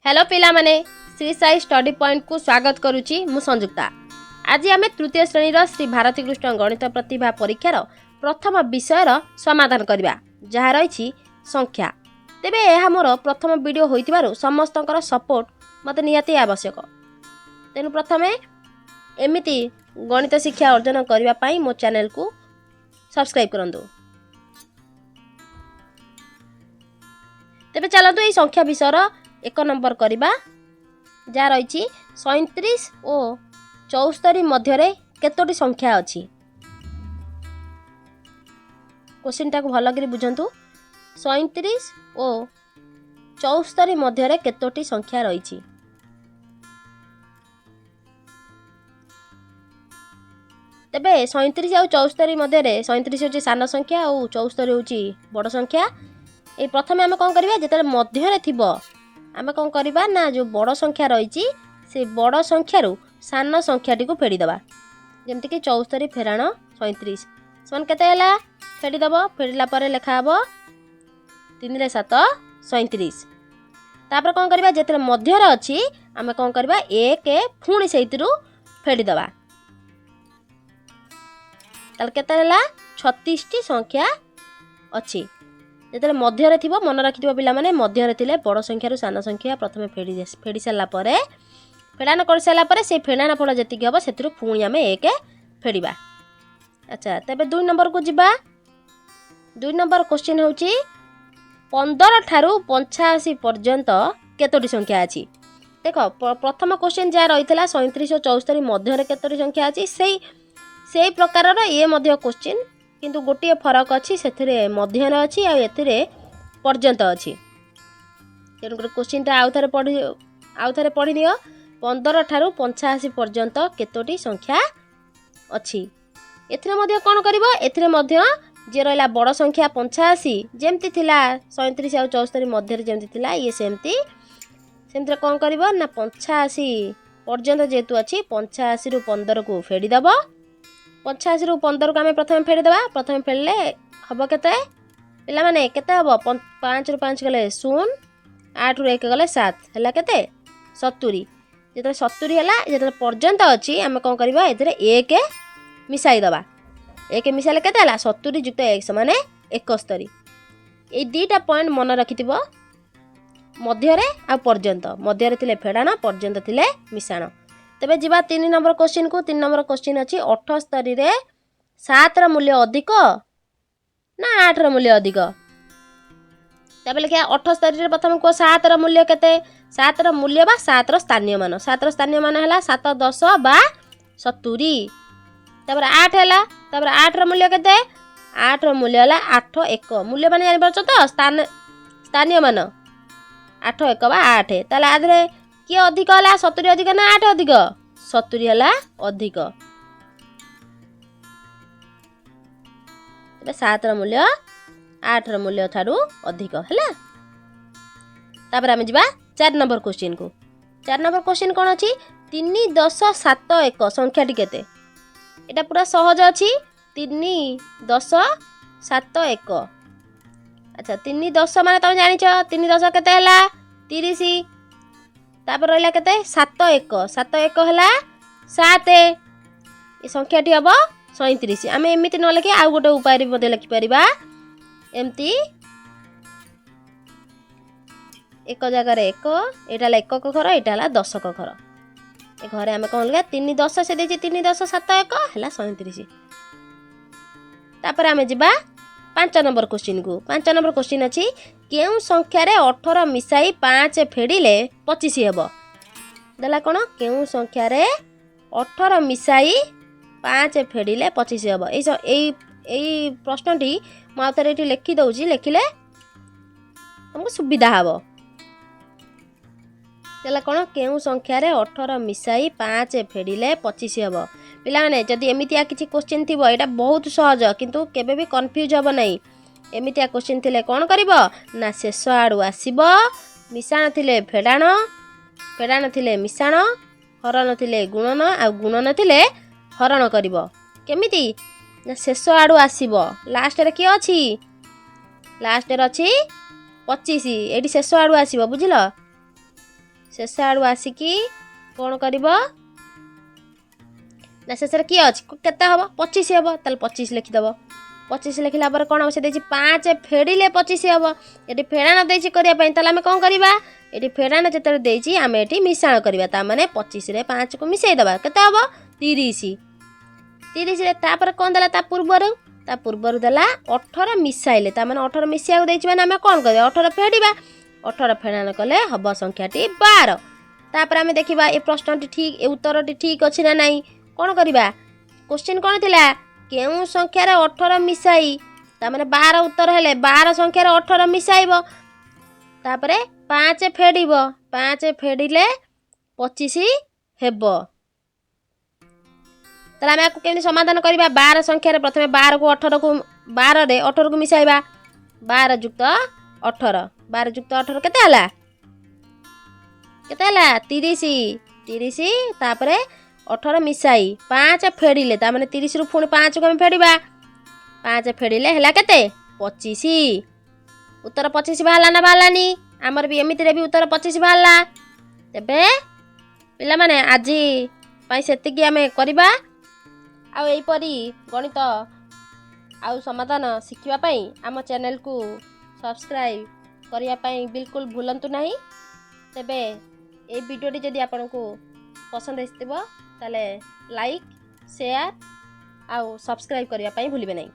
Hello ପିଲାମାନେ, Shri Sai study ପଏଣ୍ଟକୁ ସ୍ୱାଗତ କରୁଛି ମୁଁ ସଂଯୁକ୍ତା। ଆଜି ଆମେ ତୃତୀୟ ଶ୍ରେଣୀର ଶ୍ରୀ ଭାରତୀକୃଷ୍ଣ ଗଣିତ ପ୍ରତିଭା ପରୀକ୍ଷାର ପ୍ରଥମ ବିଷୟର ସମାଧାନ କରିବା, ଯାହା ରହିଛି ସଂଖ୍ୟା। ତେବେ ଏହା ମୋର ପ୍ରଥମ ଭିଡ଼ିଓ ହୋଇଥିବାରୁ ସମସ୍ତଙ୍କର ସପୋର୍ଟ ମୋତେ ନିହାତି ଆବଶ୍ୟକ। ତେଣୁ ପ୍ରଥମେ ଏମିତି ଗଣିତ ଶିକ୍ଷା ଅର୍ଜନ କରିବା ପାଇଁ ମୋ ଚ୍ୟାନେଲକୁ ସବସ୍କ୍ରାଇବ୍ କରନ୍ତୁ। ତେବେ ଚାଲନ୍ତୁ ଏହି ସଂଖ୍ୟା ବିଷୟର 1 ନମ୍ବର କରିବା, ଯାହା ରହିଛି 37 ଓ 74 ମଧ୍ୟରେ କେତୋଟି ସଂଖ୍ୟା ଅଛି। କୋଶ୍ଚିନ୍ଟାକୁ ଭଲକରି ବୁଝନ୍ତୁ। 37 ଓ 74 ମଧ୍ୟରେ କେତୋଟି ସଂଖ୍ୟା ରହିଛି? ତେବେ 37 ଆଉ 74 ମଧ୍ୟରେ 37 ହେଉଛି ସାନ ସଂଖ୍ୟା ଆଉ 74 ହେଉଛି ବଡ଼ ସଂଖ୍ୟା। ଏଇ ପ୍ରଥମେ ଆମେ କ'ଣ କରିବା, ଯେତେବେଳେ ମଧ୍ୟରେ ଥିବ ଆମେ କ'ଣ କରିବା ନା ଯେଉଁ ବଡ଼ ସଂଖ୍ୟା ରହିଛି ସେ ବଡ଼ ସଂଖ୍ୟାରୁ ସାନ ସଂଖ୍ୟାଟିକୁ ଫେଡ଼ିଦେବା। ଯେମିତିକି 74 ଫେରାଣ 37 ସମାନ କେତେ ହେଲା, ଫେଡ଼ିଦେବ। ଫେଡ଼ିଲା ପରେ ଲେଖା ହେବ ତିନିରେ ସାତ 37। ତାପରେ କ'ଣ କରିବା, ଯେତେବେଳେ ମଧ୍ୟରେ ଅଛି ଆମେ କ'ଣ କରିବା, 1 ପୁଣି ସେଇଥିରୁ ଫେଡ଼ିଦେବା। ତାହେଲେ କେତେ ହେଲା, 36ଟି ସଂଖ୍ୟା ଅଛି। ଯେତେବେଳେ ମଧ୍ୟରେ ଥିବ, ମନେ ରଖିଥିବ ପିଲାମାନେ, ମଧ୍ୟରେ ଥିଲେ ବଡ଼ ସଂଖ୍ୟାରୁ ସାନ ସଂଖ୍ୟା ପ୍ରଥମେ ଫେଡ଼ି ସାରିଲା ପରେ, ଫେଡ଼ାଣ କରିସାରିଲା ପରେ ସେଇ ଫେଡ଼ାଣ ଫଳ ଯେତିକି ହେବ ସେଥିରୁ ପୁଣି ଆମେ 1 ଫେଡ଼ିବା। ଆଚ୍ଛା, ତେବେ 2 ନମ୍ବରକୁ ଯିବା। 2 ନମ୍ବର କୋଶ୍ଚିନ୍ ହେଉଛି 15 ଠାରୁ 85 ପର୍ଯ୍ୟନ୍ତ କେତୋଟି ସଂଖ୍ୟା ଅଛି। ଦେଖ, ପ୍ରଥମ କୋଶ୍ଚିନ୍ ଯାହା ରହିଥିଲା 37 ଓ 74 ମଧ୍ୟରେ କେତୋଟି ସଂଖ୍ୟା ଅଛି, ସେଇ ପ୍ରକାରର ଇଏ ମଧ୍ୟ କୋଶ୍ଚିନ୍, କିନ୍ତୁ ଗୋଟିଏ ଫରକ ଅଛି, ସେଥିରେ ମଧ୍ୟରେ ଅଛି ଆଉ ଏଥିରେ ପର୍ଯ୍ୟନ୍ତ ଅଛି। ତେଣୁକରି କୋଶ୍ଚିନ୍ଟା ଆଉ ଥରେ ପଢ଼ିନିଅ। 15 ଠାରୁ 85 ପର୍ଯ୍ୟନ୍ତ କେତୋଟି ସଂଖ୍ୟା ଅଛି। ଏଥିରେ ମଧ୍ୟ କ'ଣ କରିବ, ଏଥିରେ ମଧ୍ୟ ଯିଏ ରହିଲା ବଡ଼ ସଂଖ୍ୟା 85, ଯେମିତି ଥିଲା 37 ଆଉ 74 ମଧ୍ୟରେ ଯେମିତି ଥିଲା ଇଏ ସେମିତି, ସେମିତିରେ କ'ଣ କରିବ ନା 85 ପର୍ଯ୍ୟନ୍ତ ଯେହେତୁ ଅଛି 85ରୁ 15କୁ ଫେଡ଼ିଦେବ। 85ରୁ 15କୁ ଆମେ ପ୍ରଥମେ ଫେଡ଼ିଦେବା। ପ୍ରଥମେ ଫେଡ଼ିଲେ ହେବ କେତେ ପିଲାମାନେ, କେତେ ହେବ, 5ରୁ 5 ଗଲେ 0, 8ରୁ 1 ଗଲେ 7, ହେଲା କେତେ 70। ଯେତେବେଳେ 70 ହେଲା, ଯେତେବେଳେ ପର୍ଯ୍ୟନ୍ତ ଅଛି ଆମେ କ'ଣ କରିବା, ଏଥିରେ 1 ମିଶାଇଦେବା। 1 ମିଶାଇଲେ କେତେ ହେଲା, 70 ଯୁକ୍ତ 1 ସମାନ 71। ଏଇ ଦୁଇଟା ପଏଣ୍ଟ ମନେ ରଖିଥିବ, ମଧ୍ୟରେ ଆଉ ପର୍ଯ୍ୟନ୍ତ। ମଧ୍ୟରେ ଥିଲେ ଫେଡ଼ାଣ, ପର୍ଯ୍ୟନ୍ତ ଥିଲେ ମିଶାଣ। ତେବେ ଯିବା 3 ନମ୍ବର କୋଶ୍ଚିନ୍କୁ। 3 ନମ୍ବର କୋଶ୍ଚିନ୍ ଅଛି 78ରେ 7ର ମୂଲ୍ୟ ଅଧିକ ନା 8ର ମୂଲ୍ୟ ଅଧିକ। ତାପରେ ଲେଖିବା 78ରେ ପ୍ରଥମେ କୁହ 7ର ମୂଲ୍ୟ କେତେ। 7ର ମୂଲ୍ୟ ବା 7ର ସ୍ଥାନୀୟ ମାନ, 7ର ସ୍ଥାନୀୟ ମାନ ହେଲା 7 10 ବା 70। ତାପରେ 8 ହେଲା, ତାପରେ 8ର ମୂଲ୍ୟ କେତେ, 8ର ମୂଲ୍ୟ ହେଲା 8 1। ମୂଲ୍ୟ ମାନେ ଜାଣିପାରୁଛ ତ, ସ୍ଥାନୀୟ ମାନ 8 1 ବା 8। ତାହେଲେ ଆ ଦେହରେ କିଏ ଅଧିକ ହେଲା, 70 ଅଧିକ ନା 8 ଅଧିକ, 70 ହେଲା ଅଧିକ। ତେବେ 7ର ମୂଲ୍ୟ 8ର ମୂଲ୍ୟ ଠାରୁ ଅଧିକ ହେଲା। ତାପରେ ଆମେ ଯିବା 4 ନମ୍ବର କୋଶ୍ଚିନ୍କୁ। 4 ନମ୍ବର କୋଶ୍ଚିନ୍ କ'ଣ ଅଛି, 3 10 7 1 ସଂଖ୍ୟାଟି କେତେ। ଏଇଟା ପୁରା ସହଜ ଅଛି, 3 10 7 1। ଆଚ୍ଛା, 3 10 ମାନେ ତମେ ଜାଣିଛ, 3 10 କେତେ ହେଲା 30। ତାପରେ ରହିଲା କେତେ 7 1, 7 1 ହେଲା 7। ଏ ସଂଖ୍ୟାଟି ହେବ 37। ଆମେ ଏମିତି ନ ଲେଖି ଆଉ ଗୋଟେ ଉପାୟରେ ମଧ୍ୟ ଲେଖିପାରିବା। ଏମିତି ଏକ ଜାଗାରେ 1, ଏଇଟା ହେଲା ଏକକ ଘର, ଏଇଟା ହେଲା ଦଶକ ଘର। ଏ ଘରେ ଆମେ କ'ଣ ଲେଖିବା, 3 10 ସେ ଦେଇଛି 3 10 7 1 ହେଲା 37। ତାପରେ ଆମେ ଯିବା 5 ନମ୍ବର କୋଶ୍ଚିନ୍କୁ। 5 ନମ୍ବର କୋଶ୍ଚିନ୍ ଅଛି କେଉଁ ସଂଖ୍ୟାରେ 18 ମିଶାଇ 5 ଫେଡ଼ିଲେ 25 ହେବ। ଦେଲା କ'ଣ, କେଉଁ ସଂଖ୍ୟାରେ 18 ମିଶାଇ 5 ଫେଡ଼ିଲେ 25 ହେବ। ଏଇ ପ୍ରଶ୍ନଟି ମୁଁ ଆଉ ଥରେ ଏଇଠି ଲେଖିଦେଉଛି, ଲେଖିଲେ ଆମକୁ ସୁବିଧା ହେବ। ଦେଲା କ'ଣ, କେଉଁ ସଂଖ୍ୟାରେ 18 ମିଶାଇ 5 ଫେଡ଼ିଲେ 25 ହେବ। ପିଲାମାନେ ଯଦି ଏମିତିଆ କିଛି କୋଶ୍ଚିନ୍ ଥିବ, ଏଇଟା ବହୁତ ସହଜ, କିନ୍ତୁ କେବେ ବି କନଫ୍ୟୁଜ୍ ହେବ ନାହିଁ। ଏମିତିଆ କୋଶ୍ଚିନ୍ ଥିଲେ କ'ଣ କରିବ ନା ଶେଷ ଆଡ଼ୁ ଆସିବ, ମିଶାଣ ଥିଲେ ଫେଡ଼ାଣ, ଫେଡ଼ାଣ ଥିଲେ ମିଶାଣ, ହରଣ ଥିଲେ ଗୁଣନ, ଆଉ ଗୁଣନ ଥିଲେ ହରଣ କରିବ। କେମିତି ନା ଶେଷ ଆଡ଼ୁ ଆସିବ। ଲାଷ୍ଟରେ କିଏ ଅଛି, ଲାଷ୍ଟରେ ଅଛି 25, ଏଇଠି ଶେଷ ଆଡ଼ୁ ଆସିବ, ବୁଝିଲ। ଶେଷ ଆଡ଼ୁ ଆସିକି କ'ଣ କରିବ ନା, ଶେଷରେ କିଏ ଅଛି? କେତେ ହେବ? 25 ହେବ। ତାହେଲେ 25 ଲେଖିଦେବ। 25 ଲେଖିଲା ପରେ କ'ଣ ହେବ? ସେ ଦେଇଛି 5 ଫେଡ଼ିଲେ 25 ହେବ। ଏଠି ଫେଡ଼ାଣ ଦେଇଛି କରିବା ପାଇଁ। ତାହେଲେ ଆମେ କ'ଣ କରିବା? ଏଠି ଫେଡ଼ାଣ ଯେତେବେଳେ ଦେଇଛି, ଆମେ ଏଠି ମିଶାଣ କରିବା। ତାମାନେ 25ରେ 5କୁ ମିଶାଇ ଦେବା। କେତେ ହେବ? 30। 30ରେ ତାପରେ କ'ଣ ଦେଲା? ତା ପୂର୍ବରୁ ଦେଲା 18 ମିଶାଇଲେ। ତାମାନେ 18 ମିଶିବାକୁ ଦେଇଛି, ମାନେ ଆମେ କ'ଣ କରିବା? 18 ଫେଡ଼ିବା। 18 ଫେଡ଼ାଣ କଲେ ହେବ ସଂଖ୍ୟାଟି 12। ତାପରେ ଆମେ ଦେଖିବା ଏ ପ୍ରଶ୍ନଟି ଠିକ୍, ଏ ଉତ୍ତରଟି ଠିକ୍ ଅଛି ନା ନାହିଁ। କ'ଣ କରିବା? କୋଶ୍ଚିନ୍ କ'ଣ ଥିଲା? କେଉଁ ସଂଖ୍ୟାରେ 18 ମିଶାଇ, ତାମାନେ 12 ଉତ୍ତର ହେଲେ, 12 ସଂଖ୍ୟାରେ 18 ମିଶାଇବ, ତାପରେ 5 ଫେଡ଼ିବ, 5 ଫେଡ଼ିଲେ 25 ହେବ। ତାହେଲେ ଆମେ ଆକୁ କେମିତି ସମାଧାନ କରିବା? 12 ସଂଖ୍ୟାରେ ପ୍ରଥମେ 12କୁ 18କୁ, 12ରେ 18କୁ ମିଶାଇବା। 12 ଯୁକ୍ତ 18। 12 ଯୁକ୍ତ 18 କେତେ ହେଲା? କେତେ ହେଲା? 30। 30। ତାପରେ 18 ମିଶାଇ 5 ଫେଡ଼ିଲେ, ତାମାନେ 30ରୁ ପୁଣି 5କୁ ଆମେ ଫେଡ଼ିବା। 5 ଫେଡ଼ିଲେ ହେଲା କେତେ? 25। ଉତ୍ତର 25 ବାହାରିଲା ନା ବାହାରିଲାନି? ଆମର ବି ଏମିତିରେ ବି ଉତ୍ତର 25 ବାହାରିଲା। ତେବେ ପିଲାମାନେ, ଆଜି ପାଇଁ ସେତିକି ଆମେ କରିବା। ଆଉ ଏହିପରି ଗଣିତ ଆଉ ସମାଧାନ ଶିଖିବା ପାଇଁ ଆମ ଚ୍ୟାନେଲକୁ ସବସ୍କ୍ରାଇବ୍ କରିବା ପାଇଁ ବିଲକୁଲ ଭୁଲନ୍ତୁ ନାହିଁ। ତେବେ ଏଇ ଭିଡ଼ିଓଟି ଯଦି ଆପଣଙ୍କୁ ପସନ୍ଦ ଆସିଥିବ, ତାହେଲେ ଲାଇକ୍, ସେୟାର ଆଉ ସବସ୍କ୍ରାଇବ୍ କରିବା ପାଇଁ ଭୁଲିବେ ନାହିଁ।